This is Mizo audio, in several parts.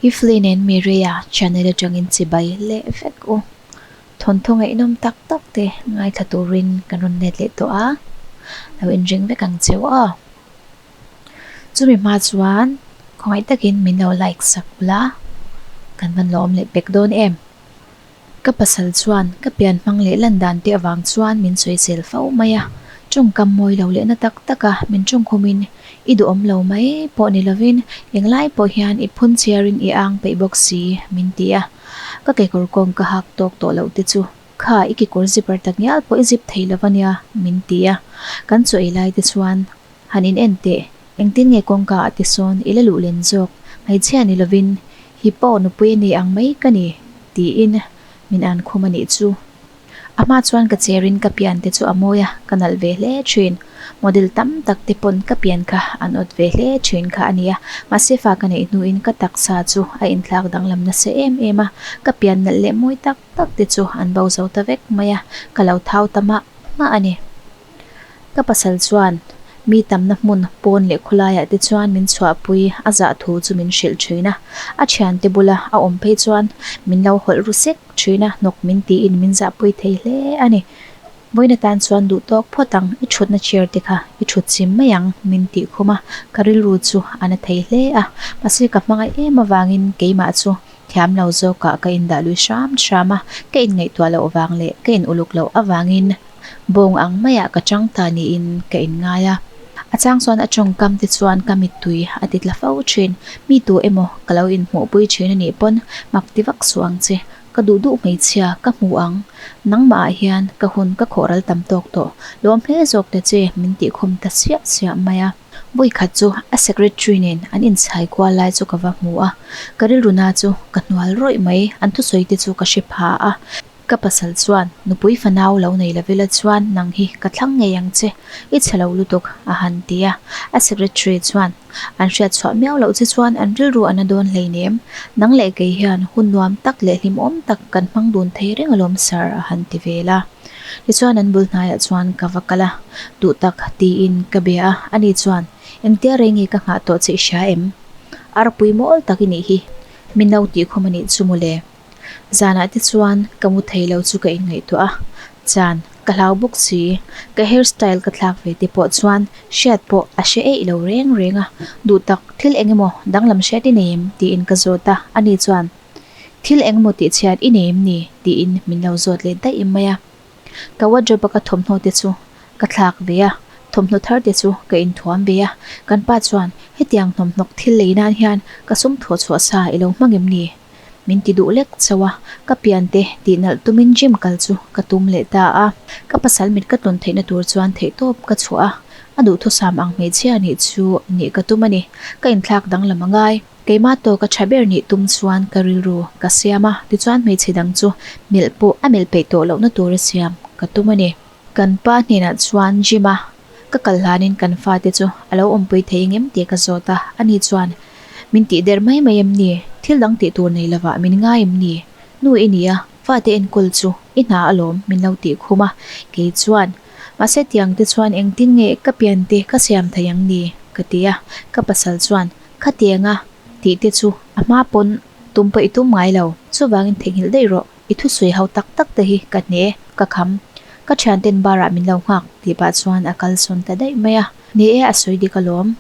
Iflin and Mireia channel atangin chibai leh vek u. Thawnthaw ngaihnawm tak tak te ngaithla turin kan rawn let leh tawh a, lo inring vek ang cheu aw. Chumi hma chuan khawngaih takin min lo like sak ula, kan van lawm leh pek dawn em? Ka pasal chuan ka pian hmang leh lan dan te avang chuan min sawisel fo mai a, tawngkam mawi lo leh na tak tak a min tawngkhumin i duhawm lo mai pawh ni lovin englai pawh hian i phun chhiarin i ang peih bawk si min ti a, ka kekawr kawng ka hak tawk tawh loh te chu kha i kekawr zipper tak ngial pawh i zip thei lo a nia min ti a, kan chaw ei lai te chuan han in en teh engtin nge kawngka ah te sawn i la luh len zawk hmeichhia ni lovin Hi pawh nupui a ni ang mai ka ni, tiin min an khum a nih chu. A hma chuan ka cherin ka pian te chu a mawi a, ka nalh ve hle thin. Model tam tak te pawn ka pian kha an awt ve hle thin kha a nia. Mahse fa ka neih hnuin ka taksa chu a inthlak danglam nasa em em a, ka pian nalh leh mawi tak tak te chu an bo zo ta vek mai a, ka lo thau ta mah mah a ni. Ka pasal chuan mi tamna hmun pawn leh khawlaiah te chuan min chhuahpui a zah thu chu min hrilh thin a, a thiante bula a awm phei chuan min lo hawlh ru sek thin a, hnawk min tiin min zahpui thei hle a ni. Vawiin atan chuan duh tawk phawt ang, i thutna chair te kha i thut chim mai ang min tih khum a, ka rilru chu a na thei hle a, mahse ka hmangaih em avangin keimah chu thiam lo zawkah ka indah lui hram hram a, ka inngaihtuah loh vang leh ka in uluk loh avangin Bawng ang maiah ka chang ta niin ka inngai a. A chang chuan a tawngkam te chuan ka mittui a ti tla fo thin. Mi tu emaw ka lo inhmuhpui thin a nih pawn mak ti vak suh ang che. Ka duh duh hmeichhia ka hmu ang. Nangmah ah hian ka hun ka khawh ral tam tawk tawh. Lawm hle zawk ta che min tih khum ta siah siah mai a. Vawikhat chu a secretary nen an inchhai kual lai chu ka va hmu a. Ka rilru na chu ka hnual rawih mai. An thusawi te chu ka hre pha a. Ka pasal chuan, Nupui fanau lo nei lo ila chuan nang hi ka thlang ngei ang che, i chhe lo lutuk, a han ti a. A secretary chuan, An hriat chhuah miau loh che chuan an rilru a na dawn hleinem, nang leh kei hian hun nuam tak leh hlimawm tak kan hmang dun thei reng alawm sir, a han ti vel a. Tichuan an bul hnaiah chuan ka va kal a, Duh tak, tiin ka bia a, ani chuan, Engtia rei nge ka nghah tawh che i hria em? Arpui mawl tak i nih hi, min lo tih khawm a nih chu mawle. Zanah te chuan ka mu thei lo chu ka inngaihtuah a, chan ka hlau bawk si. Ka hair style ka thlak ve te pawh chuan hriat pawh a hre eih lo reng reng a, duh tak thil eng emaw danglam hriat i nei em tiin ka zawt a, ani chuan thil eng emaw tih chhiat i nei em ni tiin min lo zawt leh daih mai a. Ka wardrobe a ka thawmhnaw te chu ka thlak ve a, thawmhnaw thar te chu ka inthuam ve a, kan pa chuan hetiang hnawmhnawk thil lei nan hian ka sum thawh chhuah sa i lo hmang em ni? Min ti duh lek chauh a, ka pian te tih nalh tumin gym kal chu ka tum leh ta a. Ka pasal mit ka tlawn theihna tur chuan theihtawp ka chhuah a, a duhthusam ang hmeichhia nih chu nih ka tum a ni. Ka inthlak danglam a ngai. Keimah tawka tha ber nih tum chuan ka rilru ka siam a, tichuan hmeichhe dang chu melh pawh a melh peih tawh lohna tura siam ka tum a ni. Kan pa hnenah chuan gym a Ka kal hlanin kan fate chu a lo awmpui thei engem tih ka zawt a, ani chuan, Min tih der mai mai em ni? Thil dang tih tur nei lovah min ngai em ni? Nu i nia, fate enkawl chu i hna alawm min lo tih khum a, kei chuan, Mahse tiang te chuan engtin nge ka pian te ka siam thei ang ni? ka ti a, ka pasal chuan, Khatianga tih te chu a hma pawn tum pawh i tum ngai lo, chuvangin theihnghilh daih rawh. I thusawi ho tak tak te hi ka hne, ka kham. Ka thianten bar ah min lo nghak tih pah chuan a kal sawn ta daih mai a. Ni e a sawi dik alawm.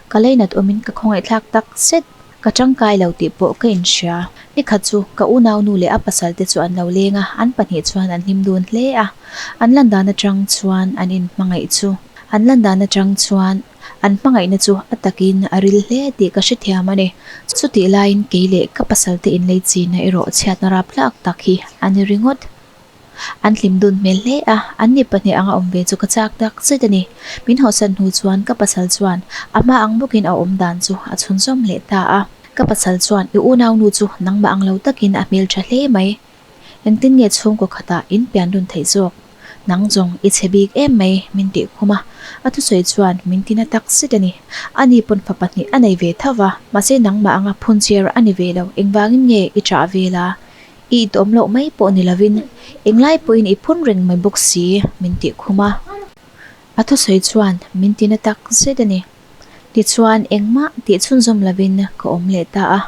Ka leinat awmin ka khawngaihthlak tak zet. Ka tangkai lo tih pawh ka inhria. Nikhat chu ka unaunu leh a pasal te chu an lo leng a, an pahnih chuan an hlim dun hle a. An lan dan atang chuan an inhmangaih chu. An lan dan atang chuan. An hmangaihna chu a takin a ril hle tih ka hrethiam a ni. Chutih laiin kei leh ka pasalte inlei china erawh chhiatna raptlak tak hi a ni ringawt. An hlim dun hmel hle a, an ni pahnih anga awm ve chu ka chak tak zet a ni. Min hawsan hnu chuan ka pasal chuan a hma ang bawkin a awm dan chu a chhunzawm leh ta a. Ka pasal chuan i unaunu chu nangmah ang lo takin a hmeltha hle mai. Engtin nge chhungkaw khatah in pian dun theih zawk? Nang zawng i chhe bik em mai min tih khum a, a thusawi chuan min tina tak zet a ni. Ani pawn fa pahnih a nei ve tho va, mahse nangmah anga phunchiar a ni ve lo, engvangin nge i chah vel a? I itawm loh mai pawh ni lovin englai pawhin i phun reng mai bawk si min tih khum a. A thusawi chuan min tina tak zet a ni. Tichuan engmah tih chhunzawm lovin ka awm leh ta a.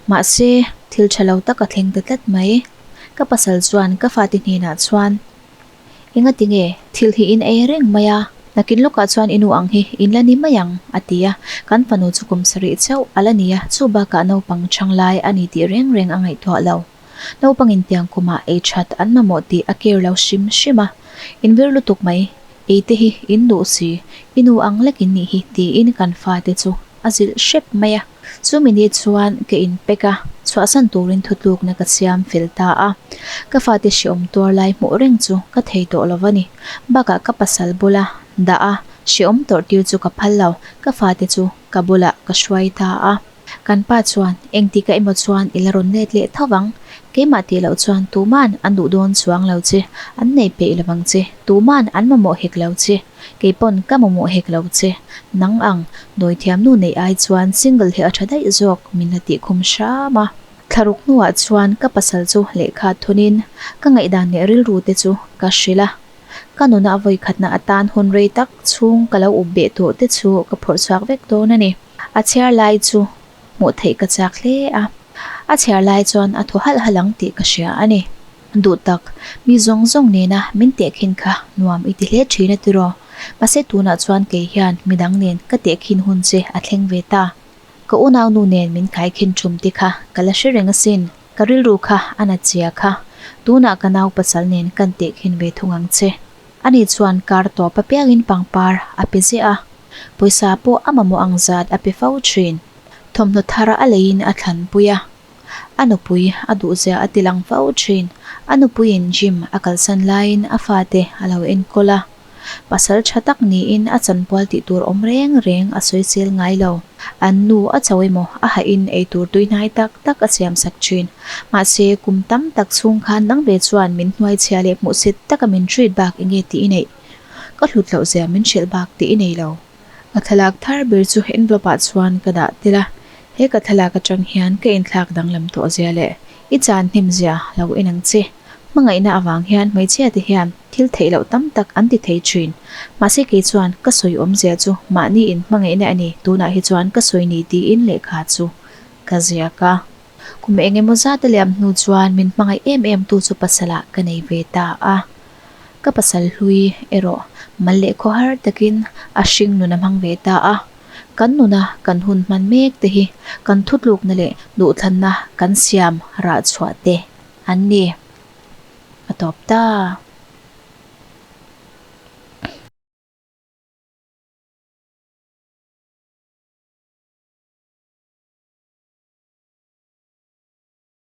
Mahse, thil tha lo tak a thleng ta tlat mai. Ka pasal chuan ka fate hnenah chuan, Engati nge thil hi in ei reng mai a? Nakin lawkah chuan i nu ang hi in la ni mai ang, a ti a. Kan fanu chu kum sarih chauh a la ni a, chu bakah naupang chhang lai a ni tih reng reng a ngaihtuah lo. Naupang intiang kumah ei that an mamawh tih a care lo hrim hrim a. Invir lutuk mai, ei te hi in duh si, i nu ang lek in nih hi tiin kan fate chu a zilh hrep mai a. Chumi ni chuan ka inpek a, chhuahsan turin thutlukna ka siam fel ta a. Ka fate hreawm tuar lai hmuh reng chu ka thei tawh lo va ni. Bakah ka pasal bula dah a, hreawm tawrh tir chu ka phal lo, ka fate chu ka bulah ka hruai ta a. Kan pa chuan, Engtika emaw chuan i la rawn let leh tho vang. Keimah tih loh chuan tuman an duh dawn chuang lo che, an nei peih lo vang che, tuman an mamawh hek lo che, kei pawn ka mamawh hek lo che. Nang ang, dawithiam nu neih ai chuan single hi a tha daih zawk min la tih khum hram a. Thlaruk hnuah chuan ka pasal chu lehkha thunin ka ngaihdan leh rilru te chu ka hrilh a. Ka nuna vawikhatna atan hun rei tak chhung ka lo up beh tawh te chu ka phawrh chhuak vek dawn a ni. A chhiar lai chu hmuh theih ka chak hle a, a chhiar lai chuan a thaw halh halh ang tih ka hria a ni. Duh tak, mi zawng zawng nena min tehkhin kha nuam i ti hle thin a tiraw? Mahse tunah chuan kei hian midang nen ka tehkhin hun che a thleng ve ta. Ka unaunu nen min khaikhin thum te kha ka la hre reng asin. Ka rilru kha a nat zia kha tunah ka nau pasal nen kan tehkhin ve thung ang che. Ani chuan kar tawp apiangin pangpar a pe ziah a, pawisa pawh a mamawh ang zat a pe fo thin. Thawmhnaw thar a leiin a thlanpui a, a nupui a duhzia a tilang fo thin. A nupuiin gym a kalsan laiin a fate a lo enkawl a. Pasal tha tak niin a chanpual tih tur awm reng reng a sawisel ngai lo. An nu a cho emaw a hahin ei tur tuihnai tak tak a siam sak thin. Mahse, kum tam tak chhung khan dang ve chuan min hnuaichhia leh hmuhsit taka min treat bak enge tih i neih? Ka hlut loh zia min hrilh bak tih i nei lo. Ka thlalak thar ber chu envelope ah chuan ka dah tel a, he ka thlalak atang hian ka inthlak danglam tawh zia leh i chan hnem zia lo en ang che. Hmangaihna avang hian hmeichhia te hian thil theih loh tam tak an ti thei thin. Mahse kei chuan ka sawi awmzia chu mahni in hmangaihna a ni, tunah hi chuan ka sawi ni tiin lehkha chu ka ziak a. Kum eng emaw zat a liam hnu chuan min hmangaih em em tu chu pasalah ka nei ve ta a. Ka pasal hlui erawh mal leh khawhar takin a hring nun a hmang ve ta a. Kan nuna kan hun hman mek te hi kan thutlukna leh duhthlanna kan siam rah chhuah te an ni. A tawp ta.